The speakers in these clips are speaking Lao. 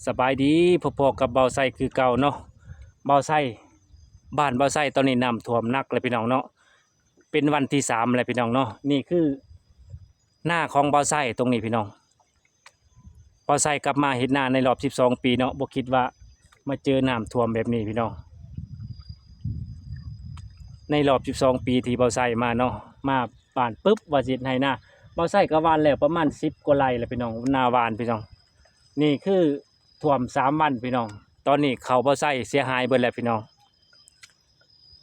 ສະບາຍດີ ພົບພໍ້ກັບບ່າວໄຊຄືເກົ່າເນາະ. ບ່າວໄຊ ບ້ານບ່າວໄຊຕອນນີ້ນ້ຳຖ້ວມໜັກແລ້ວພີ່ນ້ອງເນາະ, ເປັນວັນທີສາມແລ້ວພີ່ນ້ອງເນາະ. ນີ້ຄືນາຂອງບ່າວໄຊຕົງນີ້ພີ່ນ້ອງ. ບ່າວໄຊກັບມາເຮັດນາໃນລອບສິບສອງປີເນາະ, ບໍ່ຄິດວ່າມາເຈີນ້ຳຖ້ວມແບບນີ້ພີ່ນ້ອງ. ໃນລອບສິບສອງປີທີ່ບ່າວໄຊມາເນາະ, ມາບ້ານປຶບວ່າຊິເຮັດໄຮ່ນາ. ບ່າວໄຊກໍຫວ່ານແລ້ວປະມານສິບກວ່າໄຮ່ແລ້ວພີ່ນ້ອງ, ນາຫວ່ານພີ່ນ້ອງ. ນີ້ຄືຖ້ວມສາມວັນພີ່ນ້ອງ. ຕອນນີ້ເຂົ້າບ່າວໄຊເສຍຫາຍເບິດແລ້ວພີ່ນ້ອງ.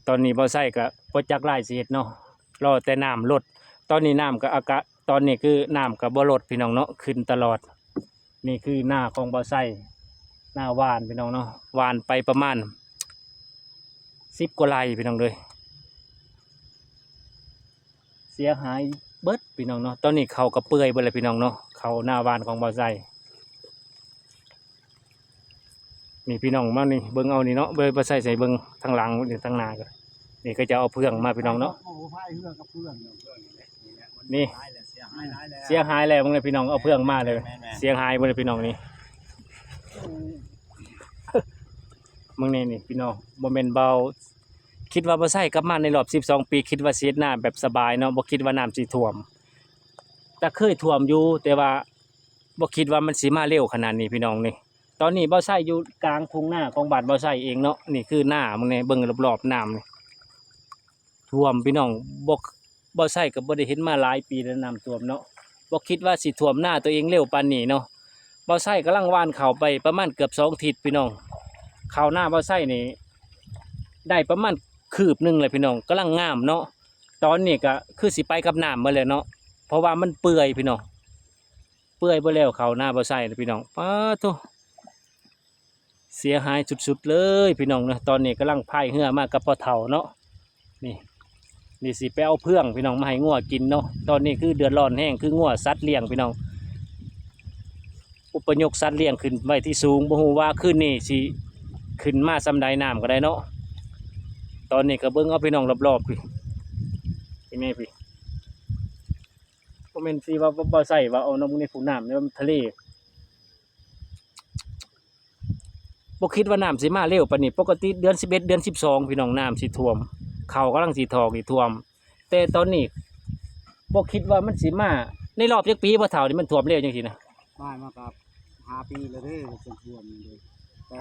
ຕອນນີ້ບ່າວໄຊກໍບໍ່ຈັກລາຍຊິເຮັດເນາະ, ລໍແຕ່ນ້ຳລົດ. ຕອນນີ້ນ້ຳກໍອາກາດ ຕອນນີ້ຄືນ້ຳກໍບໍ່ລົດພີ່ນ້ອງເນາະ, ຂຶ້ນຕະຫຼອດ. ນີ້ຄືນາຂອງບ່າວໄຊ, ນາຫວ່ານພີ່ນ້ອງເນາະ, ຫວ່ານໄປປະມານສິບກວ່າໄຮ່ພີ່ນ້ອງເອີຍ. ເສຍຫາຍເບິດພີ່ນ້ອງເນາະ. ຕອນນີ້ເຂົ້າກໍເປື່ອຍເບິດແລ້ວພີ່ນ້ອງເນາະ, ເຂົ້ານາຫວ່ານຂອງບ່າວໄຊ. ນີ້ພີ່ນ້ອງມານີ້ ເບິ່ງເອົານີ້ເນາະ, ບໍ່ ບໍ່ໃສ່ໃສ່ເບິ່ງທາງຫຼັງນີ້ ທາງໜ້າກໍ ນີ້ເຂົາເຈົ້າເອົາເຟືອງມາພີ່ນ້ອງເນາະ. ໂອ້ ພາຍເຮືອກັບເຟືອງ ນີ້ ເສຍຫາຍແລ້ວ ເສຍຫາຍແລ້ວ ເບິ່ງເດີພີ່ນ້ອງ, ເອົາເຟືອງມາເລີຍ ແມ່ນໆ ເສຍຫາຍເບິດພີ່ນ້ອງນີ້. ເບິ່ງແນ່ນີ້ພີ່ນ້ອງ, ບໍ່ແມ່ນເບົາ ຄິດວ່າບໍ່ໃຊ້ກັບມາໃນລອບສິບສອງປີ ຄິດວ່າຊິເຮັດນາແບບສະບາຍເນາະ, ບໍ່ຄິດວ່ານ້ຳຊິຖ້ວມ. ແຕ່ເຄີຍຖ້ວມຢູ່ ແຕ່ວ່າບໍ່ຄິດວ່າມັນຊິມາເລັວຂະໜາດນີ້ພີ່ນ້ອງນີ້. ຕອນນີ້ບ່າວໄຊຢູ່ກາງທົ່ງນາຂອງບ້ານບ່າວໄຊເອງເນາະ, ນີ້ຄືນາ ເບິ່ງແນ່ ເບິ່ງລອບໆນ້ຳນີ້ ຖ້ວມພີ່ນ້ອງ. ບໍ່ ບ່າວໄຊກໍບໍ່ໄດ້ເຫັນມາຫຼາຍປີແລ້ວ ນ້ຳຖ້ວມເນາະ, ບໍ່ຄິດວ່າຊິຖ້ວມນາຕົວເອງເລັວປານນີ້ເນາະ. ບ່າວໄຊກຳລັງຫວ່ານເຂົ້າໄປປະມານເກືອບສອງທິດພີ່ນ້ອງ, ເຂົ້ານາບ່າວໄຊນີ້ໄດ້ປະມານຄືບໜຶ່ງແລ້ວພີ່ນ້ອງ, ກຳລັງງາມເນາະ. ຕອນນີ້ກໍຄືຊິໄປກັບນ້ຳໝົດແລ້ວເນາະ, ເພາະວ່າມັນເປື່ອຍພີ່ນ້ອງ. ເປື່ອຍເບິດແລ້ວ ເຂົ້ານາບ່າວໄຊນະພີ່ນ້ອງ. ປາດໂທ້ ເສຍຫາຍສຸດໆເລີຍພີ່ນ້ອງເນາະ. ຕອນນີ້ກຳລັງພາຍເຮືອມາກັບພໍ່ເຖົ້າເນາະ, ນີ້ ນີ້ຊິໄປເອົາເຟືອງພີ່ນ້ອງມາໃຫ້ງົວກິນເນາະ. ຕອນນີ້ຄືເດືອດຮ້ອນແຮງ ຄືງົວສັດລ້ຽງພີ່ນ້ອງ, ອົບພະຍົບສັດລ້ຽງຂຶ້ນໄວ້ທີ່ສູງ, ບໍ່ຮູ້ວ່າຄືນນີ້ຊິຂຶ້ນມາສ່ຳໃດ ນ້ຳກໍໄດ້ເນາະ. ຕອນນີ້ກໍເບິ່ງເອົາພີ່ນ້ອງລອບໆ ພີ່ ພີ່ແມ່ພີ່. ບໍ່ແມ່ນຊິວ່າ ບໍ່ ບໍ່ໃສ່ວ່າເອົານ້ຳໃນຜູ້ນ້ຳໃນທະເລ, ບໍ່ຄິດວ່ານ້ຳຊິມາເລັວປານນີ້. ປົກກະຕິເດືອນສິບເອັດ ເດືອນສິບສອງ ພີ່ນ້ອງ ນ້ຳຊິຖ້ວມ, ເຂົ້າກຳລັງຊິຖອກ ຊິຖ້ວມ, ແຕ່ຕອນນີ້ບໍ່ຄິດວ່າມັນຊິມາ. ໃນລອບຈັກປີພໍ່ເຖົ້ານີ້ມັນຖ້ວມເລັວຈັ່ງຊີ້ນະ? ມາ ມາກັບຫ້າປີແລ້ວເດ້ ຈົນຖ້ວມເດ້.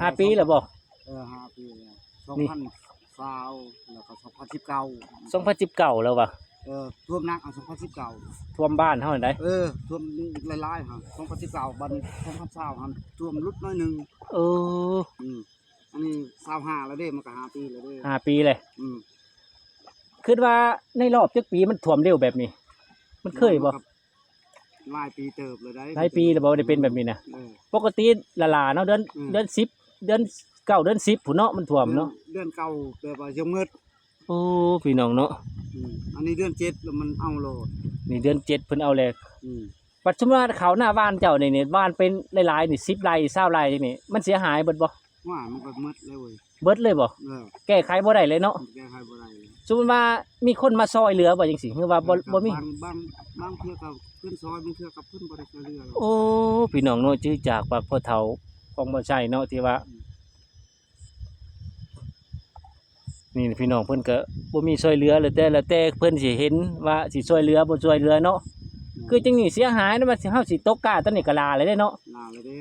ຫ້າປີແລ້ວບໍ່? ເອີ ຫ້າປີແລ້ວ. ນີ້ ສອງພັນຊາວ ແລ້ວກໍສອງພັນສິບເກົ້າ ສອງພັນສິບເກົ້າແລ້ວວະ? ເອີ ຖ້ວມໜັກ ເອົາ ສອງພັນສິບເກົ້າ ຖ້ວມບ້ານເຮົາຫັ້ນໃດ໋. ເອີ ຖ້ວມຫຼາຍໆຫັ້ນ ສອງພັນສິບເກົ້າ ບັດນີ້ ສອງພັນຊາວຫັ້ນຖ້ວມຫຼຸດໜ້ອຍໜຶ່ງ. ເອີ ອືມ ອັນນີ້ຊາວຫ້າແລ້ວເດ້ ມັນກໍຫ້າປີແລ້ວເດ້ ຫ້າປີແລ້ວ. ອືມ ຄິດວ່າໃນລອບຈັກປີມັນຖ້ວມເລັວແບບນີ້ ມັນເຄີຍບໍ່? ມັນກໍ ຫຼາຍປີເຕີບແລ້ວໄດ໋ ຫຼາຍປີແລ້ວບໍ່ໄດ້ເປັນແບບນີ້ນະ. ເອີ ປົກກະຕິຫຼ້າໆເນາະ ເດືອນ ອືມ ເດືອນສິບ ເດືອນເກົ້າ ເດືອນສິບພຸ້ນເນາະ ມັນຖ້ວມເນາະ. ເດືອນ ເດືອນເກົ້າແບບວ່າຍັງໝົດ. ໂອ້ ພີ່ນ້ອງເນາະ. ອືມ ອັນນີ້ເດືອນເຈັດແລ້ວມັນເອົາໂລດ ນີ້ເດືອນເຈັດເພິ່ນເອົາແລ້ວ. ອືມ ບັດສົມມຸດວ່າເຂົ້ານາຫວ່ານເຈົ້ານີ້ ນີ້ຫວ່ານເປັນຫຼາຍໆນີ້ ສິບໄຮ່ ຊາວໄຮ່ນີ້ ມັນເສຍຫາຍເບິດບໍ່? ຫວ່ານມັນກໍໝົດແລ້ວເວີຍ. ເບິດເລີຍບໍ່? ເອີ ແກ້ໄຂບໍ່ໄດ້ເລີຍເນາະ. ແກ້ໄຂບໍ່ໄດ້ເລີຍ. ສົມມຸດວ່າມີຄົນມາຊ່ອຍເຫຼືອບໍ່ຈັ່ງຊີ້ ຫຼືວ່າບໍ່ ເອີ ບໍ່ມີ? ບາງ ບາງ ບາງເທື່ອກໍເພິ່ນຊ່ອຍ ບາງເທື່ອກໍເພິ່ນບໍ່ໄດ້ຊ່ອຍເຫຼືອ. ໂອ້ ພີ່ນ້ອງເນາະ, ຈື່ຈາກປາກພໍ່ເຖົ້າຂອງບ່າວໄຊເນາະ ທີ່ວ່າ ອືມ ນີ້ພີ່ນ້ອງ ເພິ່ນກໍບໍ່ມີຊ່ອຍເຫຼືອ ແລ້ວແຕ່ ແລ້ວແຕ່ເພິ່ນຊິເຫັນວ່າຊິຊ່ອຍເຫຼືອບໍ່ຊ່ອຍເຫຼືອເນາະ. ອືມ ຄືຈັ່ງນີ້ເສຍຫາຍນະ, ວ່າເຮົາຊິຕົກກ້າຕອນນີ້ກໍຫຼ້າແລ້ວເດ້ເນາະ. ຫຼ້າແລ້ວເດ້.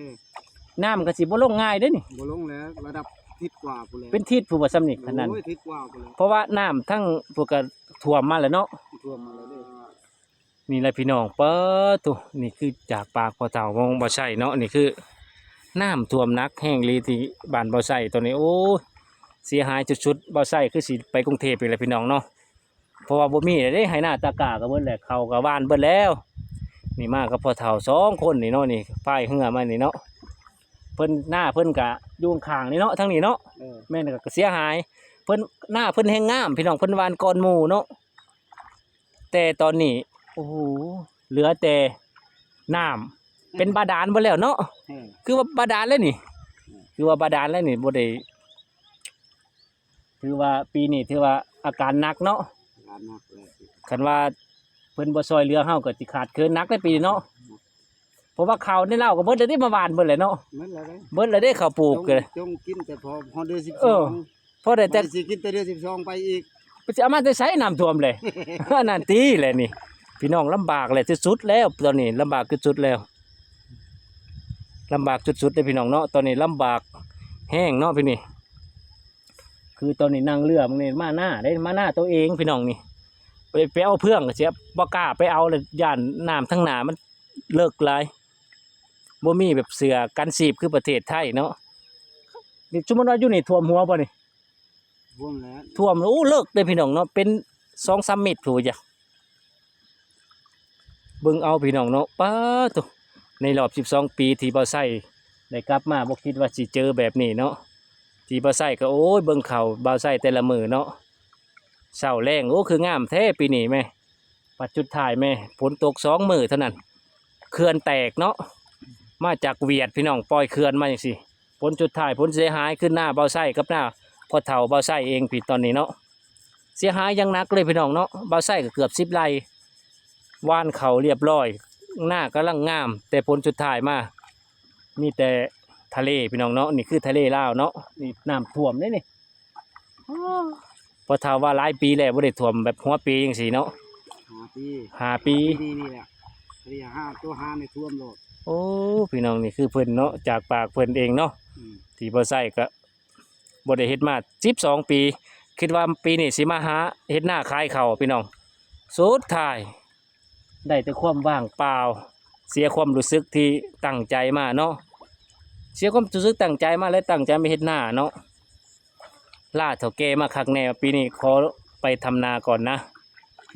ນ້ຳກໍຊິບໍ່ລົງງ່າຍເດ້ນີ້. ບໍ່ລົງແລ້ວ ລະດັບທິດກວ່າພຸ້ນແຫຼະ. ເປັນທິດພຸ້ນບໍ່ ສ່ຳນີ້ຂະໜາດ. ໂອ້ຍ ທິດກວ່າພຸ້ນແຫຼະ. ເພາະວ່ານ້ຳທັງພວກກໍຖ້ວມມາແລ້ວເນາະ. ຖ້ວມມາແລ້ວເດ້. ນີ້ແຫຼະພີ່ນ້ອງ ປາດໂທ້ ນີ້ຄືຈາກປາກພໍ່ເຖົ້າຂອງບ່າວໄຊເນາະ. ນີ້ຄືນ້ຳຖ້ວມໜັກແຮງອີ່ຫຼີທີ່ບ້ານບ່າວໄຊຕອນນີ້. ໂອ້ຍ ເສຍຫາຍສຸດໆ. ບ່າວໄຊຄືຊິໄປກຸງເທບອີກແຫຼະພີ່ນ້ອງເນາະ. ເພາະວ່າບໍ່ມີແລ້ວເດ້ ໄຮ່ນາຕາກ້າກໍເບິດແລ້ວ ເຂົ້າກໍຫວ່ານເບິດແລ້ວ. ນີ້ມາກັບພໍ່ເຖົ້າສອງຄົນນີ້ເນາະ ນີ້ພາຍເຮືອມານີ້ເນາະ. ເພິ່ນ ນາເພິ່ນກະຢູ່ຂ້າງນີ້ເນາະ ທາງນີ້ເນາະ. ເອີ ແມ່ນ ກະເສຍຫາຍ. ເພິ່ນ ນາເພິ່ນແຮງງາມພີ່ນ້ອງ ເພິ່ນຫວ່ານກ່ອນໝູ່ເນາະ. ແຕ່ຕອນນີ້ ໂອ້ໂຫ ເຫຼືອແຕ່ນ້ຳ ເປັນບາດານເບິດແລ້ວເນາະ. ເອີ ຄືວ່າບາດານແລ້ວນີ້. ເອີ ຄືວ່າບາດານແລ້ວນີ້ ບໍ່ໄດ້ ຖືວ່າປີນີ້ຖືວ່າອາການໜັກເນາະ. ອາການໜັກແລ້ວ. ຄັນວ່າເພິ່ນບໍ່ຊ່ອຍເຫຼືອເຮົາກໍຊິຂາດເຂີນໜັກເດ້ປີນີ້ເນາະ. ເພາະວ່າເຂົ້າໃນລາວກໍເບິດແລ້ວເດ້ ມາຫວ່ານເບິດແລ້ວເນາະ. ເບິດແລ້ວເດ້ ເຂົ້າປູກກໍ ຈົງ ຈົງກິນແຕ່ພໍ ພໍເດືອນສິບສອງ ເອີ ພໍໄດ້ແຕ່ ຊິກິນແຕ່ເດືອນສິບສອງໄປອີກ ເພິ່ນຊິເອົາມາແຕ່ໃສ ນ້ຳຖ້ວມແຫຼະ ອັນນັ້ນຕິແຫຼະນີ້. ພີ່ນ້ອງລຳບາກແຫຼະ ທີ່ສຸດແລ້ວ ຕອນນີ້ລຳບາກທີ່ສຸດແລ້ວ ລຳບາກສຸດໆເດ້ພີ່ນ້ອງເນາະ. ຕອນນີ້ລຳບາກແຮງເນາະພີ່ນີ້ ຄືຕອນນີ້ນັ່ງເຮືອມື້ນີ້ມານາເດ້ ມານາໂຕເອງພີ່ນ້ອງນີ້ ໄປ ໄປເອົາເຟືອງກໍຊິບໍ່ກ້າໄປເອົາແລ້ວ ຢ້ານນ້ຳທາງໜ້າມັນເລິກຫຼາຍ ບໍ່ມີແບບເສື້ອກັນຊີບຄືປະເທດໄທເນາະ. ນີ້ສົມມຸດວ່າຢູ່ນີ້ຖ້ວມຫົວບໍ່ນີ້? ຖ້ວມແລ້ວ ຖ້ວມ ໂອ້ ເລິກເດ້ພີ່ນ້ອງເນາະ ເປັນສອງສາມເມັດພຸ້ນຢາ. ເບິ່ງເອົາພີ່ນ້ອງເນາະ ປາໂທ້ ໃນຮອບສິບສອງປີທີ່ບ່າວໄຊໄດ້ກັບມາ ບໍ່ຄິດວ່າຊິເຈີແບບນີ້ເນາະ ທີ່ບ່າວໄຊກໍ ໂອ້ຍ ເບິ່ງເຂົ້າບ່າວໄຊແຕ່ລະມື້ເນາະ ເຊົ້າແລງ ໂອ້ ຄືງາມແທ້ປີນີ້ແມ້. ບັດສຸດທ້າຍແມ້ ຝົນຕົກສອງມື້ເທົ່ານັ້ນ ເຂື່ອນແຕກເນາະ ມາຈາກຫວຽດພີ່ນ້ອງ ປ່ອຍເຂື່ອນມາຈັ່ງຊີ້ ຜົນສຸດທ້າຍ ຜົນເສຍຫາຍຄືນາບ່າວໄຊກັບນາພໍ່ເຖົ້າບ່າວໄຊເອງພີ້ຕອນນີ້ເນາະ. ເສຍຫາຍຢ່າງໜັກເລີຍພີ່ນ້ອງເນາະ ບ່າວໄຊກໍເກືອບສິບໄຮ່ ຫວ່ານເຂົ້າລຽບລ້ອຍ ນາກຳລັງງາມ ແຕ່ຜົນສຸດທ້າຍມາ ມີແຕ່ທະເລພີ່ນ້ອງເນາະ. ນີ້ຄືທະເລລາວເນາະ ນີ້ນ້ຳຖ້ວມເດ້ນີ້. ພໍ່ເຖົ້າວ່າຫຼາຍປີແລ້ວບໍ່ໄດ້ຖ້ວມແບບຫົວປີຈັ່ງຊີ້ເນາະ ຫ້າປີ ຫ້າປີ ປີນີ້ແຫຼະ ປີຫ້າ ຕົວຫ້ານີ້ຖ້ວມໂລດ. ໂອ້ ພີ່ນ້ອງ ນີ້ຄືເພິ່ນເນາະ ຈາກປາກເພິ່ນເອງເນາະ ອືມ ທີ່ບໍ່ໃຊ້ກໍບໍ່ໄດ້ເຮັດມາສິບສອງປີ ຄິດວ່າປີນີ້ຊິມາຫາເຮັດນາຂາຍເຂົ້າພີ່ນ້ອງ ສຸດທ້າຍ ໄດ້ແຕ່ຄວາມວ່າງເປົ່າ ເສຍຄວາມຮູ້ສຶກທີ່ຕັ້ງໃຈມາເນາະ ເສຍຄວາມຮູ້ສຶກຕັ້ງໃຈມາ ແລະ ຕັ້ງໃຈມາເຮັດນາເນາະ. ລາເຖົ້າແກ່ມາຄັກແນ່ ປີນີ້ຂໍໄປທຳນາກ່ອນນະ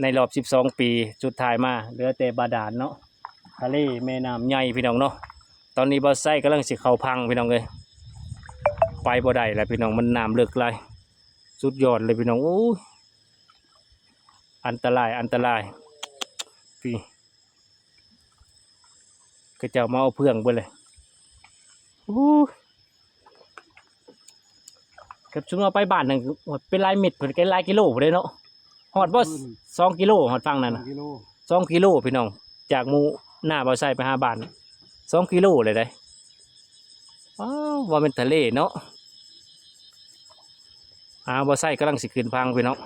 ໃນຮອບສິບສອງປີ ສຸດທ້າຍມາເຫຼືອແຕ່ບາດານເນາະ ທະເລແມ່ນ້ຳໃຫຍ່ພີ່ນ້ອງເນາະ. ຕອນນີ້ບ່າວໄຊກຳລັງຊິເຂົ້າພັງພີ່ນ້ອງເອີຍ ໄປບໍ່ໄດ້ແລ້ວພີ່ນ້ອງ ມັນນ້ຳເລິກຫຼາຍ ສຸດຍອດເລີຍພີ່ນ້ອງ ໂອ້ຍ ອັນຕະລາຍ ອັນຕະລາຍ ພີ້ ເຂົາເຈົ້າມາເອົາເຟືອງເບິດເລີຍ ໂອ້ຍ ຄັນສົມມຸດວ່າໄປບ້ານນັ້ນ ໂອ້ຍ ເປັນຫຼາຍເມັດພຸ້ນ ເປັນຫຼາຍກິໂລພຸ້ນເດ້ເນາະ ຮອດບໍ່ ສອງກິໂລ ຮອດຝັ່ງນັ້ນນະ ສອງກິໂລ ສອງກິໂລພີ່ນ້ອງ ຈາກໝູ່ນາບ່າວໄຊໄປຫາບ້ານ ສອງກິໂລເລີຍເດ້. ວ້າວ ວ່າແມ່ນທະເລເນາະ ອາ ບ່າວໄຊກຳລັງຊິຂຶ້ນພັງພີ່ນ້ອງ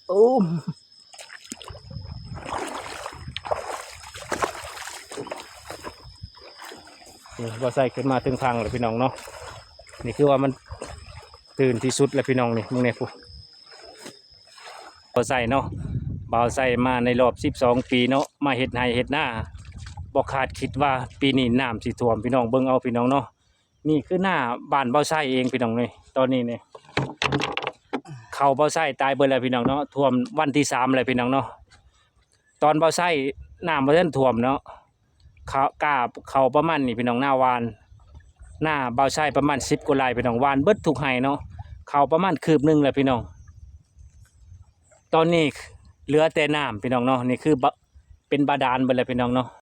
ໂອ້ ນີ້ບ່າວໄຊຂຶ້ນມາເທິງພັງແລ້ວພີ່ນ້ອງເນາະ ນີ້ຄືວ່າມັນຕື່ນທີ່ສຸດແລ້ວພີ່ນ້ອງ ນີ້ເບິ່ງແດ່ພຸ້ນ ບໍ່ໃຊ້ເນາະ ບ່າວໄຊມາໃນຮອບສິບສອງປີເນາະ ມາເຮັດໄຮ່ເຮັດນາ ບໍ່ຄາດຄິດວ່າປີນີ້ນ້ຳຊິຖ້ວມ ພີ່ນ້ອງເບິ່ງເອົາພີ່ນ້ອງເນາະ. ນີ້ຄືໜ້າບ້ານບ່າວໄຊເອງພີ່ນ້ອງນີ້ ຕອນນີ້ນີ້ ເຂົ້າບ່າວໄຊຕາຍເບິດແລ້ວພີ່ນ້ອງເນາະ ຖ້ວມວັນທີສາມແລ້ວພີ່ນ້ອງເນາະ. ຕອນບ່າວໄຊນ້ຳບໍ່ທັນຖ້ວມເນາະ ເຂົ້າ ກ້າເຂົ້າປະມານນີ້ພີ່ນ້ອງ ນາຫວ່ານ ນາບ່າວໄຊປະມານສິບກວ່າໄຮ່ພີ່ນ້ອງ ຫວ່ານເບິດທຸກໄຮ່ເນາະ ເຂົ້າປະມານຄືບໜຶ່ງແລ້ວພີ່ນ້ອງ. ຕອນນີ້ເຫຼືອແຕ່ນ້ຳພີ່ນ້ອງເນາະ ນີ້ຄືບະ ເປັນບາດານເບິດແລ້ວພີ່ນ້ອງເນາະ